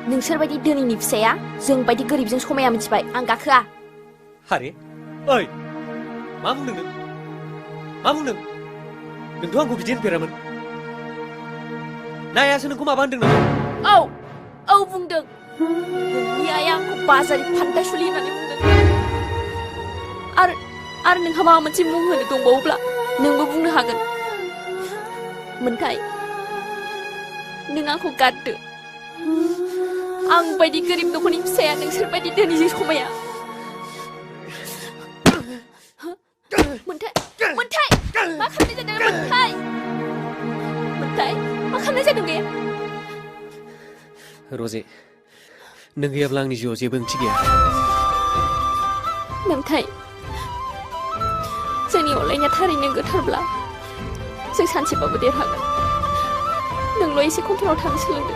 नोंसोरबायदि धोनिनि फिसाया जोंबायदि गोरिबजों समाया मिथिबाय आं गाखोआ हारे ओइ मा बुंदों नों मा बुंदों नोंथ' आंखौ बिदि होनफेरामोन ना आइयासो नोंखौ माबा होनदों नामा औ बुंदों नोंनि आइया आंखौ बाजारि फान्थासुलि होननानै बुंदों आरो नोंहा माबा मोनसे मुं होनो दंबावोब्ला नोंबो बुंनो हागोन मोन्थाय नों आंखौ गारदो आं बायदि गोरिब नखरनि फिसाया नोंसोर बायदि धोनिजों समाया मोन्थाय मा खालामनाय जादों मोन्थाय मा खालामनाय जादों बे रजे नों गैयाब्ला आंनि जिउआव जेबो ओंथि गैया मोन्थाय जोंनि अनलायनाया थारैनो गोथारब्ला जों सानसेबाबो देरहागोन नोंल' एसे कन्ट्रलाव थानो सोलोंदो